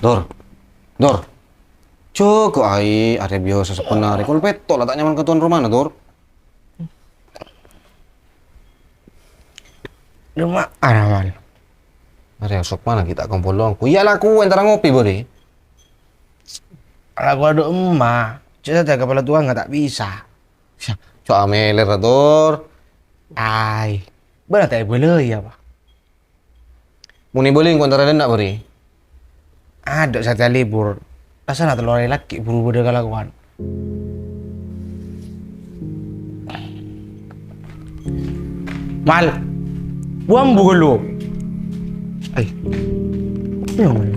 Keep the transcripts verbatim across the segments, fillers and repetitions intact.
Dor, Dor. Jâgâ aè, arè biyasa sabbhân arè. Kol pètto' la ta' nyaman ka towan romana, Dor. Coma araman. Arè osok mana kita kumpul dong. Ku iya laku entara ngopi, Bori. Laku adhu emma. Cek saja kepala tua nggak tak bisa. Cok ameler, Dor. Ai. Berat ya, boleh ya, Pak. Muni bâli engko' entara dânna', Bâri. Adâ' satèya libur, rasana tello arè laghi' buru bâdâ kalakowan. Mal, buwang bughâllu. Ai. Iya, Mal.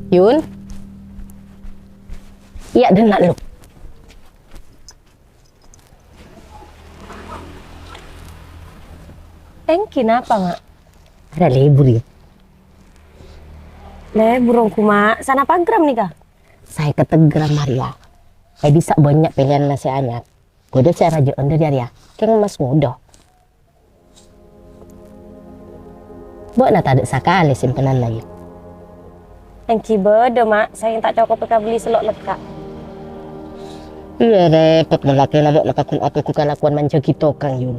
Yun. Iyâ, dânna' lu. Èngghi napa, Ma'? Arèya lebur, yâ? Lebur ongghu, Ma'. Sanapa gram nèka? Sèket gram, Maria. È, bisa bânnya' pèlèyanna sè anyar. Bâdâ sè arajâ'ân dâri arèya. Kèng mas ngodâ. Bâ'na tadâ' sakalè sèmpenanna, yâ? Èngghi bâdâ, Ma'. Saèng ta' cokop èkabelli sello' lekka'. Iyâ, rèpot mon lakèna bâ'na paggun atoghu kalakowan manjâghi tokang, Yun.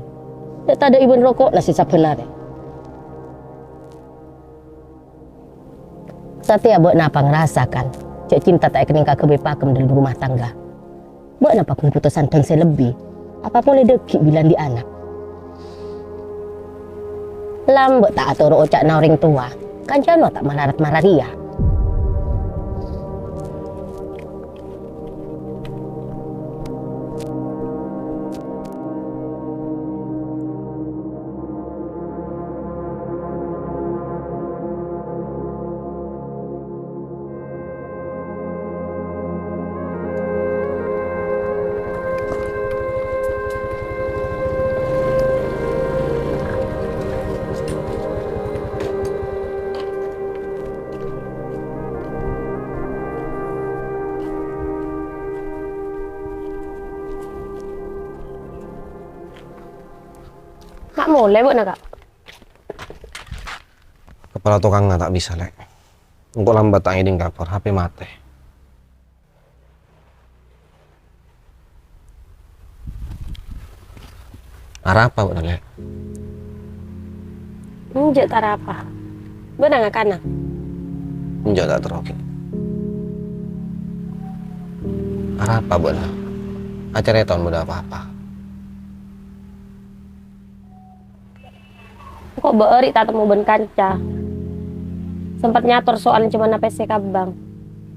Dâ' tadâ' èbân roko'na sè sabbhân arè. Satèya bâ'na apa ngarasa, kan, jâ' cinta ta' èkennèng kaghâbây pakem dâlem rumah tangga. Bâ'na paggun bhuto sandhâng sè lebbi, apa polè dâggi' bilân dhi' ana'. Lambâ' ta' atoro' oca'na orèng towa, kancana ta' malarat mararèya. Ka' molè, bâ'na, Ka'? Kepala tokangnga ta' bisa, Lè'. Engko' lambâ' ta' ngèdhing kabhâr, H P matè. Arapa bâ'na, Lè'? Enjâ' ta' arapa. Bâ'na ngakana? Enjâ' ta' terro ghi'. Arapa bâ'na? Acarèta mon bâdâ apa-apa. Engko' bâ'âri' tatemmo bân kanca. Sempet nyator soal jhâmanna pèssè ka bank.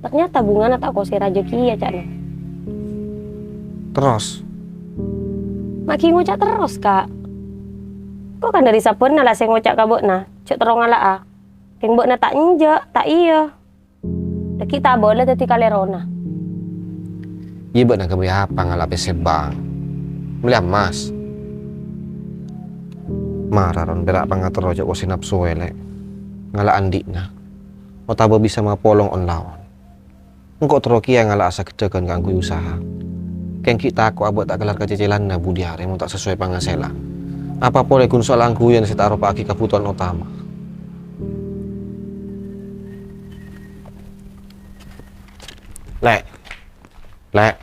Ternyata bungana ta' kosè rajâ kèya, ca'na. Terros? Ma' ghi' ngoca' terros, Ka'. Engko' kan dâri sabbhânna la sè ngoca' ka bâ'na, jhâ' terro ngala'a. Kèng bâ'na ta' enjâ', ta' iyâ. Dâggi' ta' abâlâ dâddhi kalèrona. Iyâ, bâ'na ghâbây apa ngala' pèssè bank? Mellè emmas? Mara ron pèra' pangaterro jhâ' kosè napsoè, Lè'. Ngala' andi'na. Otabâ bisa mapolong on-laon. Engko' terro kèya ngala' saghâddhâghân kaangghuy usaha. Kèng ghi' tako' abâ' ta' kellar kacècèlanna budi arè mon ta' sesuai pangasèlan. Apa polè ghun soal angghuyan sè ta' aropa'aghi kabhutowan otama. Lè'. Lè'.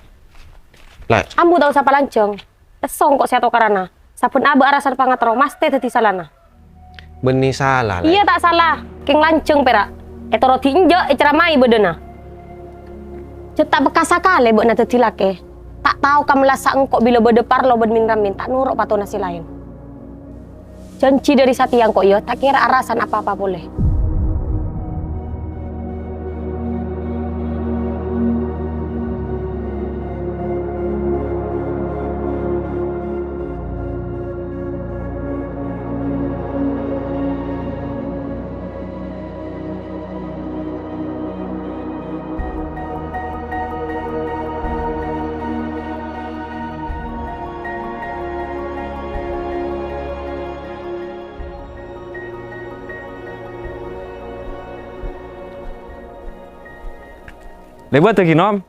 Lè'. Ambu tao sapa lanjhâng. Lesso engko' sè atokarana. Sabbhân abâ' arassa pangaterro mastè dhâddhi salana. Bânnè sala, Lè'. Iyâ, ta' sala. Kèng lanjhâng pèra'. Ètorodhi enjâ', èceramaè bâdâna. Jhâ' ta' pekka sakalè bâ'na dhâddhi lakè. Ta' tao ka mellassa engko' bilâ bâdâ parlo bân min-ramin ta' noro' patona sè laèn. Janji dhâri satèya engko' iyâ, ta' kèra arassa apa-apa polè. Lèbât lagi, Nom.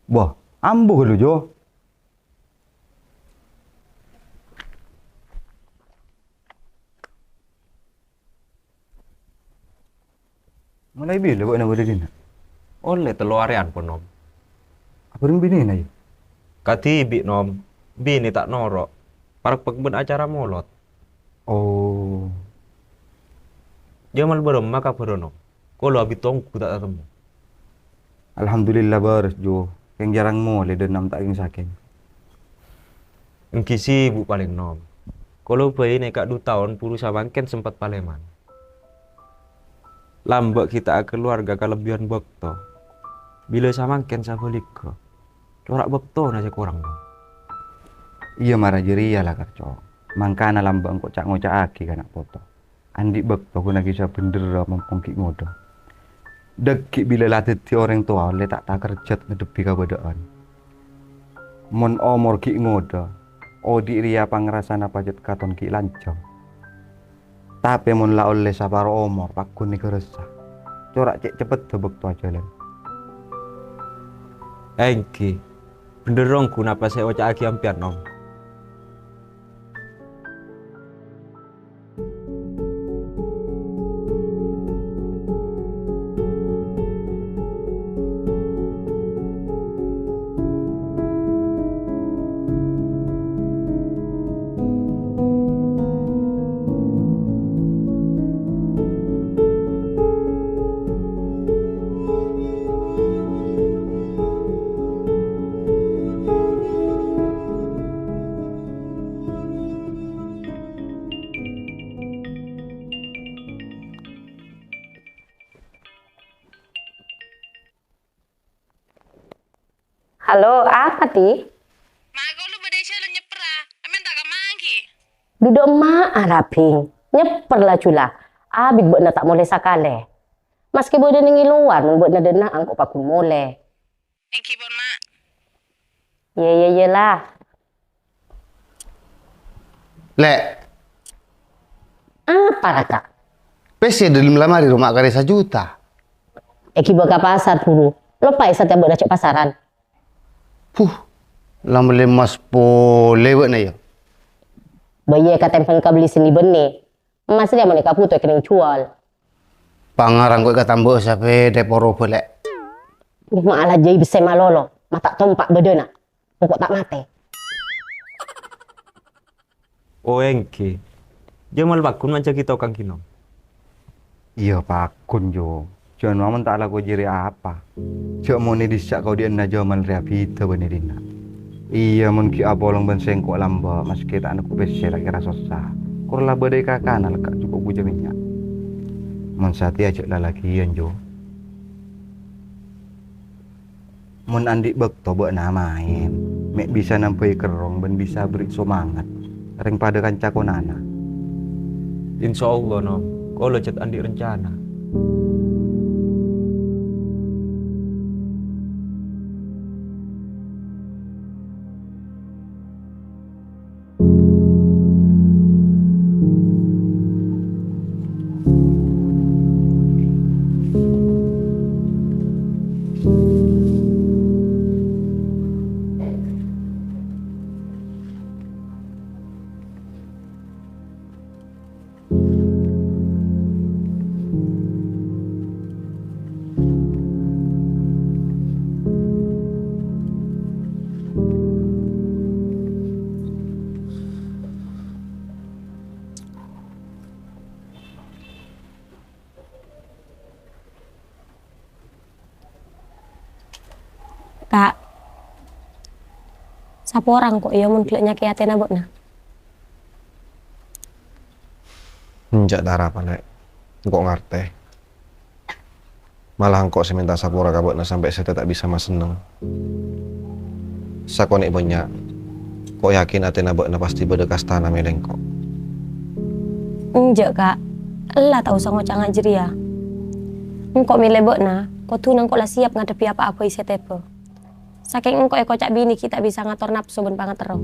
Wah, ambu ghâllu, Jo. Molaè bilâ bâ'na bâdâ dinna'? Ollè tello arèyan, pon, Nom. Abhâreng binèna, yâ? Kadhibi', Nom. Binè ta' noro'. Parpek bân acara molod. Oh. Jamal bârâmma kabhârra, Nom? Kaulâ abit ongghu ta' tatemmo. Alhamdulillah bârâs, Jo. Kèng jhârâng molè dâ' enna' ta' kèng-sakèng. Èngghi sibuk palèng, Nom. Kaulâ bhâi nèka du taon buru samangkèn sempet palèman. Lambâ' ghi' ta' akaluwarga kalebbiyân bâkto. Bilâ samangkèn sabhâligghâ, cora' bâktona sè korang, Nom. Iyâ, mara jârèya la, Karco. Mangkana lambâ' engko' ca'-ngoca'aghi ka na' poto. Andi' bâkto ghun aghi sabhendherra mompong ghi' ngodâ. Dhâggi' bilâ la dhâddhi orèng towa ollè ta' takerjhât ngaddhebbhi kabâdâ'ân. Mon omor ghi' ngodâ, odi' rèya pangrasana pajhât katon ghi' lanjhâng. Tapè mon la ollè saparo omor, pagghun nèghârâsa. Cora' cè' ceppeddhâ bâkto ajhâlân. Èngghi, bhendher ongghu napa sè èoca'aghi sampèyan, Nom. Halo, apa, Ti? Ma', kaulâ bâdâ è jhâlân nyèpperra. Sampèyan ta' kemma èngghi? Duduk emma, Arabing. Nyèpper laju la. Abit bâ'na ta' molè sakalè. Maskè bâdâ neng è lowar, mon bâ'na dâ' enna' engko' pagghun molè. Èngghi pon, Ma'. Iyâ, iyâ, iyâ la. Lè'. Apa, Raka? Pèssè dâlem lamari roma karè sajuta. Èghibâ ka pasar buru. Loppaè satèya bâ'na jhâ' pasaran. Puh, la mellè emmas polè bâ'na, yâ? Bâ iyâ katèmbhâng kabelli sennè bânnè. Emmas rèya mon èkabhuto èkennèng juwâl. Pangarang ko' èkatambâ'â sapèdâ poro bâlâ. Nyamana jâi bessè malolo, ma' ta' tompa' bâdâna. Engko' ta' matè. Oh, èngghi. Jamal paggun manjâghi tokang ghi, Nom. Iyâ, paggun, Jo. Jhân mamon ta' alako jârèya apa. Jhâ' monè dissa' ka odi'ânna Jamal rèya bhidhâ bân è dinna'. Iyâ, mon ghi' apolong bân sèngko' lambâ', maskè ta' neggu' pèssè ta' kèra sossa. Kor la bâdâ è kakana lekka' jhuko' bujâ mènnya'. Mon satèya jhâ' lalakèyan, Jo. Mon andi' bâkto bâ'na maèn, mè' bisa nambâi kerrong bân bisa aberri' somangat rèng padâ kanca konana. Insyaallah, Nom. Kaulâ jhât andi' rencana. Ka', saporang ko' iyâ mon ghellâ' nyakè' atèna bâ'na. Enjâ' tara, Lè'. Engko' ngartè. Malah engko' sè mènta sapora ka bâ'na sampè' sèttè ta' bisa masenneng. Sakonè' bânnya', ko' yakin atèna bâ'na pastè bâdâ kastana mèlè engko'. Enjâ', Ka'. Ella ta' osa ngoca' nga' jârèya. Engko' mèlè bâ'na, kodhuna engko' la siap ngadhebbhi apa bhâi sè tèbâ. Sakèng engko' èkoca' binè ghi' ta' bisa ngator napso bân pangaterro.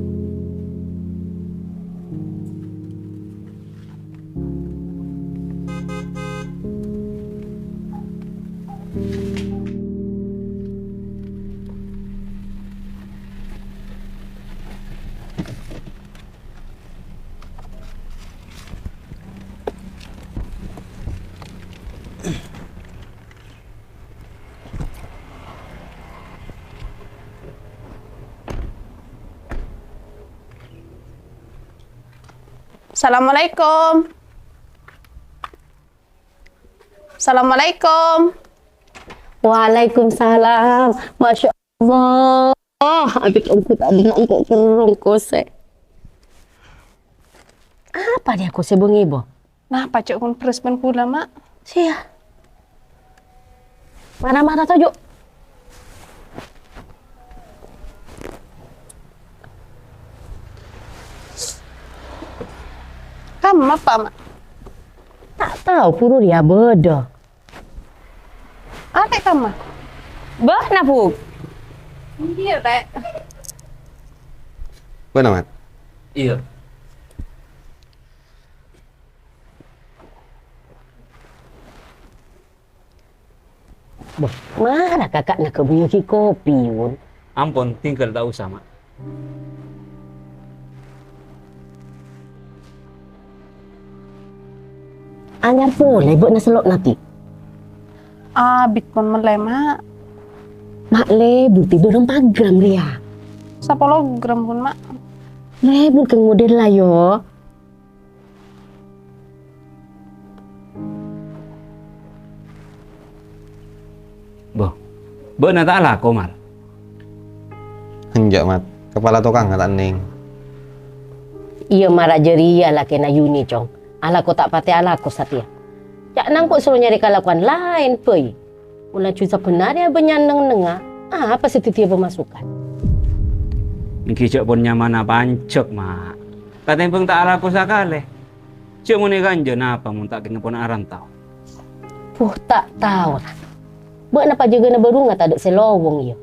Assalamualaikum. Assalamualaikum. Waalaikumsalam. Masya Allah. Abit onggu tadi nangko kerong kose. Apa dia kose bengi bo? Napa cok kun peres ben kula, Mak? Sia. Mara-mara tojo. Kamma, Pa', Mak? Ta' tao, puru dia bâdâ. Alè' kamma? Bâ'na, Bu'. Iyâ, Lè'. Bâ'na, Mat? Iyâ. Bâh, mara kaka'na kabiyâ ghi' kopi, Wun. Ampon, tinggal ta' osa, Ma'. Anyar polè bâ'na sello' nadi? Abit pon mellè, Ma'. Ma' lebur ti bârâmpa gram rèya? Sapolo gram pon, Ma'. Lebur kèng modella, yo. Bo, bâ'na ta' alako, Mar? Enjâ', Mat. Kapala tokangnga ta' ennèng. Iyâ, mara jârèya lakèna Yuni, Cong. Alako ta' patè alako satèya. Ca'na engko' soro nyarè kalakowan laèn bhâi. Mon laju sabhennarèya bânnya' neng-ennengnga, apa sè dhâddhiyâ pamasukan? Èngghi jhâ' pon nyamana panjhâk, Ma'. Katèmbhâng ta' alako sakalè. Jhâ' mon èkanjâ napa mon ta' kèngèng pon arantau? Buh, ta' tao, ra. Bâ'na pajâgâna bârungnga tadâ' sè lowong, yâ.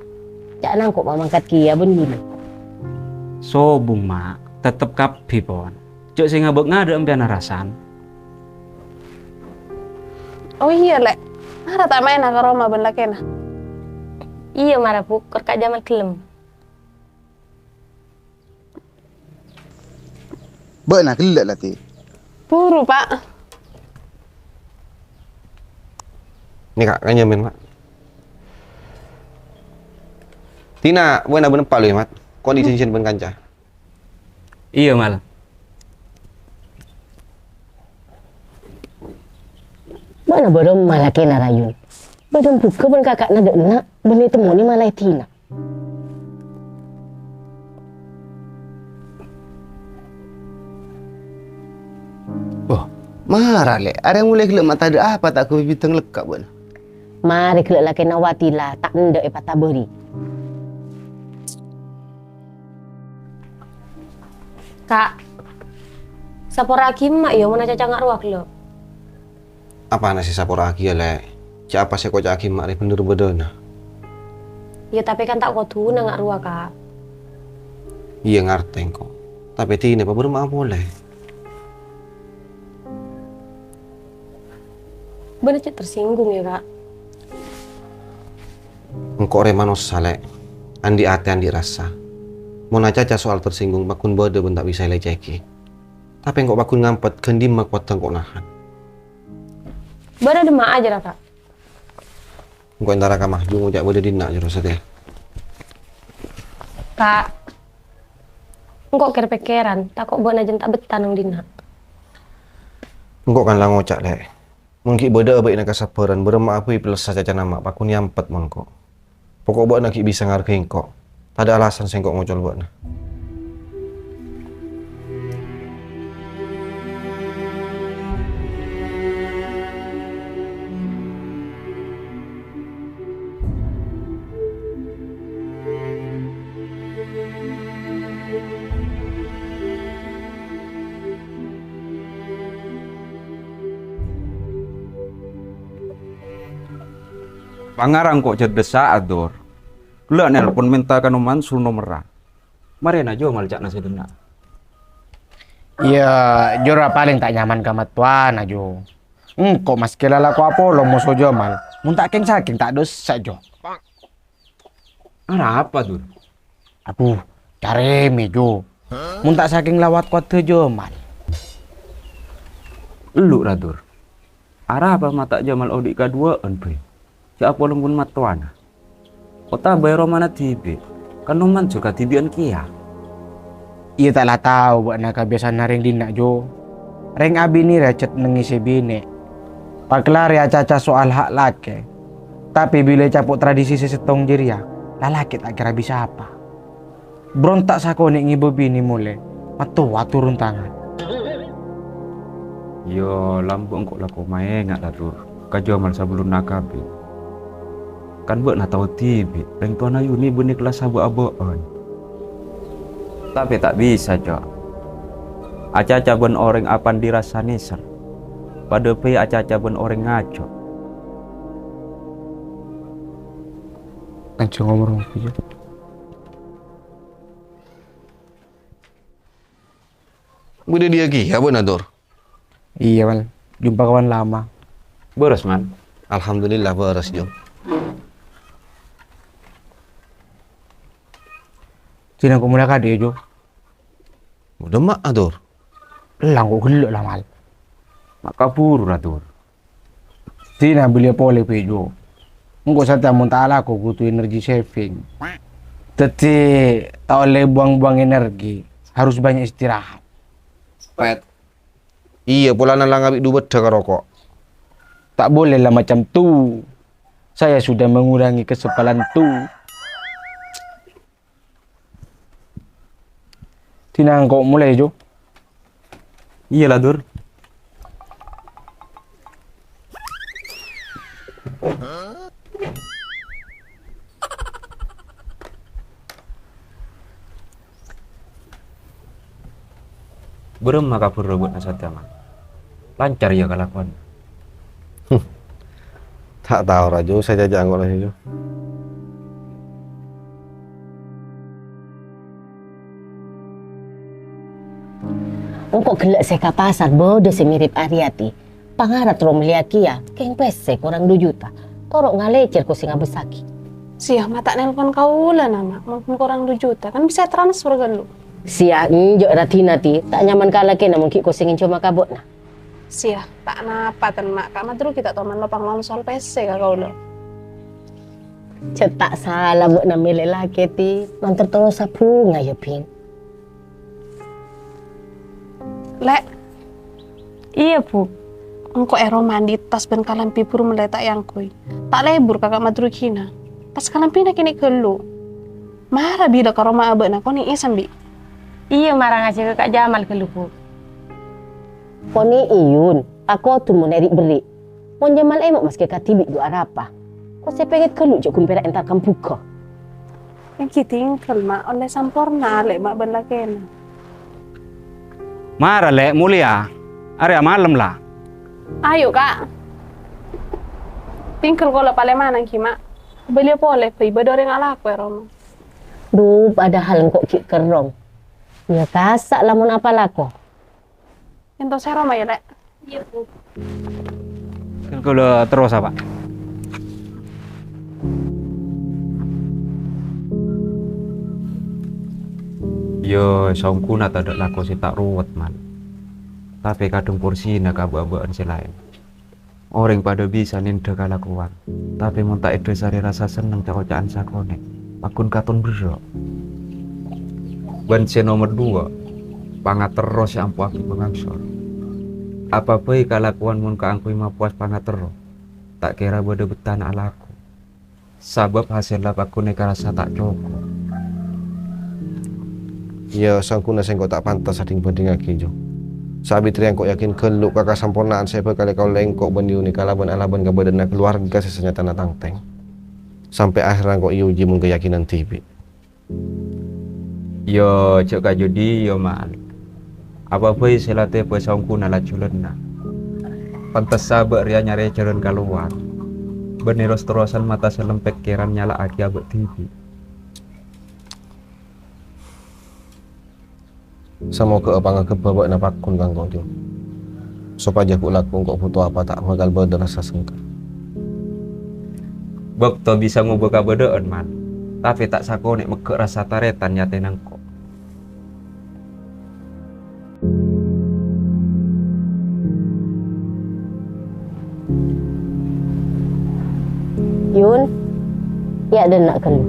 Ca'na engko' mamangkat kèya bân Yuni. Sobung, Ma'. Tettep kabbhi, pon. Jhâ' sè ngabâk ngadâ' empèyan arasan. Oh iyâ, Lè'. Mara ta' maèna ka roma bân lakèna? Iyâ, mara, Bu'. Kor ka' Jamal ghellem. Bâ'na ghellâ' la, Ti? Buru, Pa'. Nèka, kanyamèn, Pa'. Tina, bâ'na bân eppa' lu, yâ, Mat. Ko' andi' jhânjhiyân bân kanca. Iyâ, Mal. Bâ'na bârâmma lakèna, Rayun? Bâdân bhughâ bân kaka'na dâ' enna', bânnè temmonè malaè Tina. Wah, mara, Lè'. Arèya molaè ghellâ' ma' tadâ' apa ta' ghâbây bidâng lekka' bâ'na. Marè ghellâ' lakèna Watila, ta' endâ' èpatabâri. Ka', sapora'aghi emma' yâ, mon acaca nga' rowa ghellâ'. Apana sè sapora'aghi yâ, Lè'? Jhâ' apa sè èkoca'aghi emma' rè bhendher bâdâna. Yâ, tapè kan ta' kodhuna nga' rowa, Ka'. Iyâ, ngartè engko'. Tapè dinah pabârâmma'a polè. Bâ'na cè' tersinggung yâ, Ka'. Engko' rè manossa, Lè'. Andi' atè, andi' rassa. Mon acaca soal tersinggung, paggun bâdâ bân ta' bisa èlècè'aghi. Tapè engko' paggun ngampet, ghân dimma kowaddhâ engko' nahan. Bâ'na dimma'a jârèya, Ka'? Engko' entara ka Mahju ngoca' bâdâ dinna' jârèya satèya. Ka', engko' kèr-pèkkèran, tako' bâ'na jân ta' bettah neng dinna'. Engko' kan la ngoca', Lè'. Mon ghi' bâdâ abâ'na kasabbhârân, bârâmma'a bhâi pèlessa cacana ma' paggun èampet mon engko'. Poko' bâ'na ghi' bisa ngargai engko'. Tadâ' alasan sèngko' ngocol bâ'na. Pangarang ko' cerdhessa, Adur. Ghellâ' nelpon mènta ka Noman soro nomerra. Marèna Jomal ca'na sè dhenna'. Iyâ, Jo ra palèng ta' nyaman ka mattowana, Jo. Engko' maskè lalako apolong moso Jomal, mon ta' kèng-sakèng ta' dhusa, Jo. Arapa, Dur? Adhu, carèmè, Jo. Mon ta' sakèng lawat kowaddhâ Jomal. Ellu' ra, Dur. Arapa ma' ta' Jamal odi' kaduwâ'ân bhâi? Sè apolong bân mattowana. Otabâ è romana dhibi', kan Noman jur kadhibi'ân kèya. Iyâ, ta' la tao bâ'na kabiyasana rèng dinna', Jo. Rèng abinè rèya cèt nèngngè sè binè'. Pakellarè acaca soal hak lakè. Tapè bilâ ècapo' tradisi sè sèttong jârèya, lalakè ta' kèra bisa apa. Bronta' sakonè' ngibâ binè molè, mattowa turun tangan. Iyâ, lambâ' engko' la koma enga' la, Dur, ka Jamal sabellunna akabin. Kan bâ'na tao dhibi', rèng towana Yuni bânnè kellas abâ'-abâ'ân. Tapè ta' bisa, Jo. Acaca bân orèng apandi rassa nèser. Padâ bhâi acaca bân orèng ngajhâk. Panjhâng omor mangkèn, Jo. Bâdâ diyâ kèya bâ'na, Dur? Iyâ, Mal. Jumpa kawan lama. Bârâs, Mal? Alhamdulillah, bârâs, Jo. Sènga' engko' molè kadhi, Jo. Modâ ma', Dur? Ella engko' ghellâ' la, Mal. Ma' kabhuru ra, Dur. Dina bâliyâ polè bhâi, Jo. Engko' satèya mon ta' alako kodhu energi saving. Dhâddhi, ta' ollè buang-buang energi, harus banyak istirahat. Pet. Iyâ, polana la ngabi' dhu bâddhâ ka roko'. Tak boleh lah macam tu. Saya sudah mengurangi kesempalan tu. Dina engko' molè, Jo. Iyâ la, Dur. Bârâmma kabhârrâ bâ'na satèya, Man? Lancar, yâ, kalakowanna? Huh. Ta' tao, Rajo, saja jangko la, Jo. Engko' ghellâ' sè ka pasar bâdâ sè mirip arèya, Ti. Pangara terro mellèyaghi, yâ, kèng pèssè korang dhu juta. Toro' ngalècèr ko sè ngabâssaghi. Siya, ma' ta' nelpon kaulâ, na, Ma'. Mon korang dhu juta, kan bisa transfer ghâllu. Siya, enjâ' ra dina, Ti. Ta' nyaman ka lakèna mon ghi' ko sè ngènjhâma ka bâ'na. Siya, ta' napa, ten, Ma'. Ka' Madru ghi' ta' toman lopang-lopang soal pèssè ka kaulâ. Jhâ' ta' sala bâ'na mèlè lakè, Ti. Mandhâr terrosa bhunga, yâ, Bhing. Lè'. Iyâ, Bu. Engko' è roma andi' tas bân kalambhi buru mellè ta' èangghuy. Ta' lebur ka Ka' Madru ghina. Tas kalambhina kènè' ghâllu. Mara bilâ ka roma abâ'na, konè'è sambi. Iyâ, mara ngajhâk ka Ka' Jamal ghâllu, Bu. Konè'è, Yun. Pakodu mon è ri'-berri'. Mon Jamal èmo' maskè kadhibi' dhu arapa. Ko' sè pèngèt ghâllu jhâ' ghun pèra' entar kambhughâ. Èngghi tinggal, Ma', ollè samporna alè' Ma' bân lakèna. Mara, Lè', molèya. Arèya malem, la. Ayo, Ka'. Tinggal kaulâ palèmana èngghi, Ma'. Bâliyâ polè bhâi bâdâ orèng alako è roma. Dhu, padahal engko' ghi' kerrong. Yâ, kassa' lamon apalako. Èntos è roma, yâ, Lè'. Iyâ, Bu. Kaulâ terros, Pa'. Iyâ, saongghuna tadâ' lako sè ta' rowet, Man. Tapè kadhâng porsina ka bâ'-bâ'ân sè laèn. Orèng padâ bisa nèndhâ kalakowan, tapè mon ta' èdhâsarè rassa senneng ca'-oca'an sakonè', pagghun katon berrâ'. Bân sè nomer duwâ', pangaterro sè ampo'aghi pangangsor. Apa bhâi kalakowan mon kaangghuy mapowas pangaterro, ta' kèra bâdâ bettana alako. Sabâb hasèlla pagghun èkarassa ta' cokop. Iyâ, saongghuna sèngko' ta' pantes adhing-bhândhingngaghi, Ju. Sabit rèya engko' yakin ghâllu ka kasamporna'an sè bhâkal èkaollè engko' bân Yuni kalabân alabân kabâdâ'ânna kalowarga sè sanyatana tangtèng. Sampè' aherra engko' èojhi mon kayakinan dhibi'. Yo, jhâ' kaju dhiyo, Man. Apa bhâi sè la tèbâ saongghuna la julanna? Pantessa bâ' rèya nyarè jhâlân kalowar. Bânnè ros-terrosan mata sè lem pèkkèran nyala'aghi abâ' dhibi'. Samoghâ pangangghep bâbâ'na pagghun ka engko', Ju. Sopajâ ghu'-lagghu' engko' bhuto apa ta' bhâkal bâdâ rassa sengka. Bâkto bisa ngobâ kabâdâ'ân, Man, tapè ta' sakonè' megghâ' rassa tarètan è atèna engko'. Yun, yâ' dâ' enna' ghâllu.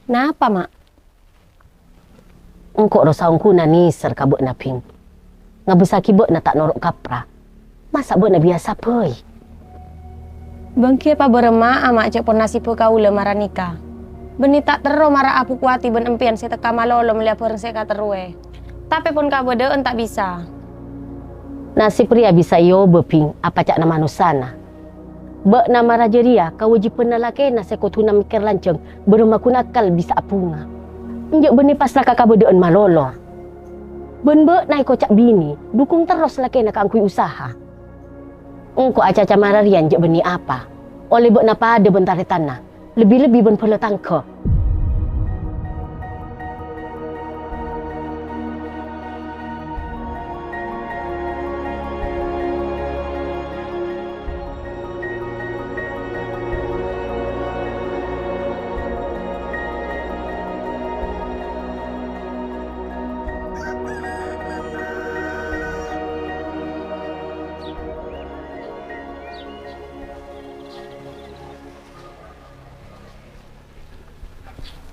Napa, Ma'? Engko' rosa ongguna nèser ka bâ'na, Bhing. Ngabâssaghi bâ'na ta' noro' kapra. Masa' bâ'na biyasa bhâi? Bânggi èpabârâmma'a, Ma', jhâ' pon nasibbhâ kaulâ mara nèka. Bânnè ta' terro mara abhuko atè bân empèyan sè tekka malolo mellèya bhâreng sè èkaterrowè. Tapè pon kabâdâ'ân ta' bisa. Nasib rèya bisa èobâ, Bhing, apa ca'na manossana. Bâ'na mara jârèya kawâjibhânna lakèna sè kodhuna mèkkèr lanjhâng bârâmma ghun akkal bisa abhunga. Enjâ' bânnè pasra ka kabâdâ'ân malolo. Bân bâ'na èkoca' binè, dhukung terros lakèna kaangghuy usaha. Engko' acaca mara rèya enjâ' bânnè apa, ollè bâ'na padâ bân tarètanna, lebbi-lebbi bân bhâlâ tangghâ.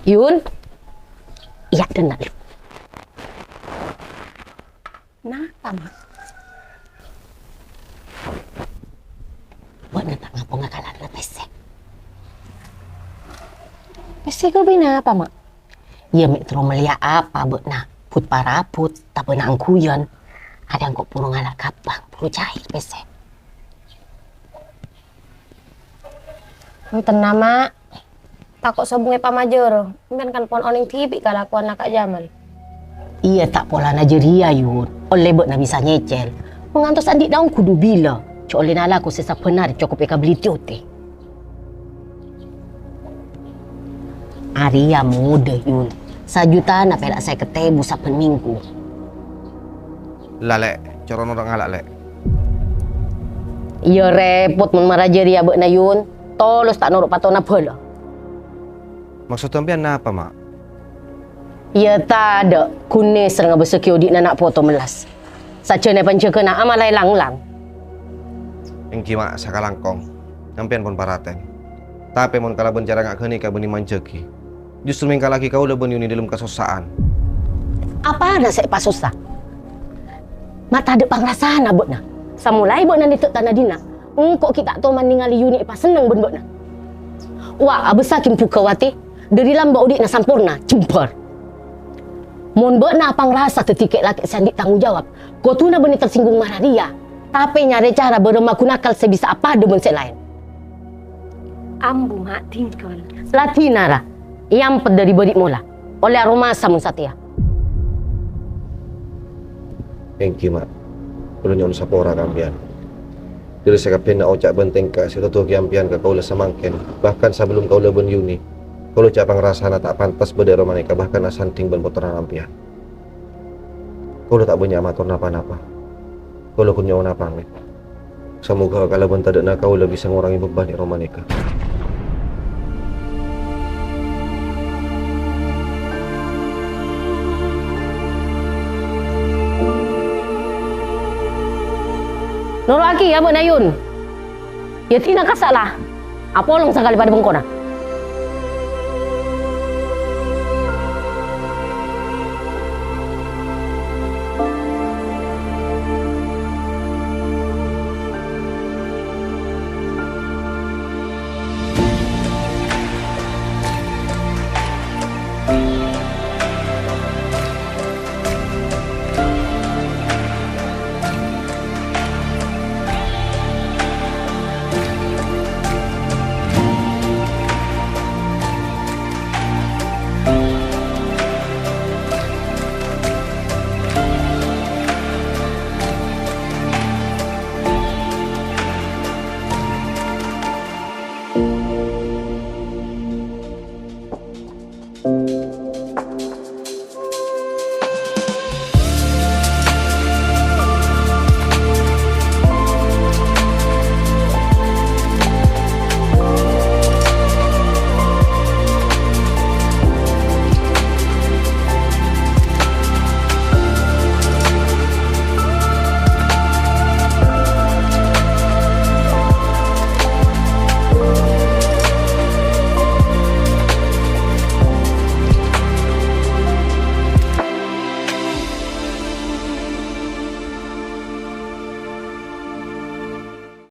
Yun. Iyâ, dâ' enna', Yun. Napa, Ma'? Bâ'na ta' ngaponga kalarna pèssè. Pèssè ghâbây napa, Ma'? Iyâ, mè' terro mellèya apa bâ'na? But-parabut, tabâna angghuyan. Arèya engko' buru ngala' ka bank, buru cair pèssè. Enten, Ma'. Tako' sobung èpamajâr. Sampèyan kan pon onèng dhibi' kalakowanna Ka' Jamal. Iyâ, ta' polana jârèya, Yun. Ollè bâ'na bisa nyècèl. Mon ngantos andi' naong kodhu bilâ. Jhâ' ollè nalako sè sabbhân arè cokop èkabelli tè-otè. Arèya modâ, Yun. Sajutana pèra' sèket èbu sabbhân minggu. La, Lè', coro noro' ngala', Lè'. Iyâ, rèpot mon mara jârèya bâ'na, Yun. Tolos ta' noro' patona bhâlâ. Maksod sampèyan napa, Ma'? Iyâ, tadâ', ghun nèser ngabâssaghi odi'na na' poto mellas. Sajjhâna èpanjâgâ na'a malaè lang-lang. Èngghi, Ma', sakalangkong. Sampèyan pon paratèn. Tapè mon kalabân cara nga' ghânèka bânnè manjâghi, justru mèngkallaghi kaulâ bân Yuni dâlem kasossa'an. Apana sè èpasossa? Ma' tadâ' pangrasaanna bâ'na. Samolaè bâ'na nèddhâ' tana dinna', engko' ghi' ta' toman nèngalè Yuni èpasenneng bân bâ'na. Wa, abâssaghi bhughâ watè, dâri lambâ' odi'na samporna, jembhâr. Mon bâ'na apangrasa dhâddhi kè'-lakè' sè andi' tanggung jawab, kodhuna bânnè tersinggung mara rèya, tapè nyarè cara bârâmma ghun akkal sè bisa apadâ bân sè laèn. Ambu, Ma', dhingghâl. La dinara, èampet dâri bâri' mola. Ollè aromasa mon satèya. Èngghi, Ma'. Kaulâ nyo'on sapora ka sampèyan. Dâri sakabbhiyânna oca' bân tèngka sè ètodhuwâghi sampèyan ka kaulâ samangkèn, bahkan sabellunna kaulâ bân Yuni, kaulâ jhâ' pangrasana ta' pantes bâdâ è roma nèka, bahkan asandhing bân pottrana sampèyan. Kaulâ ta' bânnya' mator napa-napa. Kaulâ ghun nyo'ona pamèt. Samoghâ kalabân tadâ'na kaulâ bisa ngorangè bebbhân è roma nèka. Noro'aghi, yâ, bâ'na, Yun. Yâ, dinah kassa' la. Apolong sakalè padâ bengkona.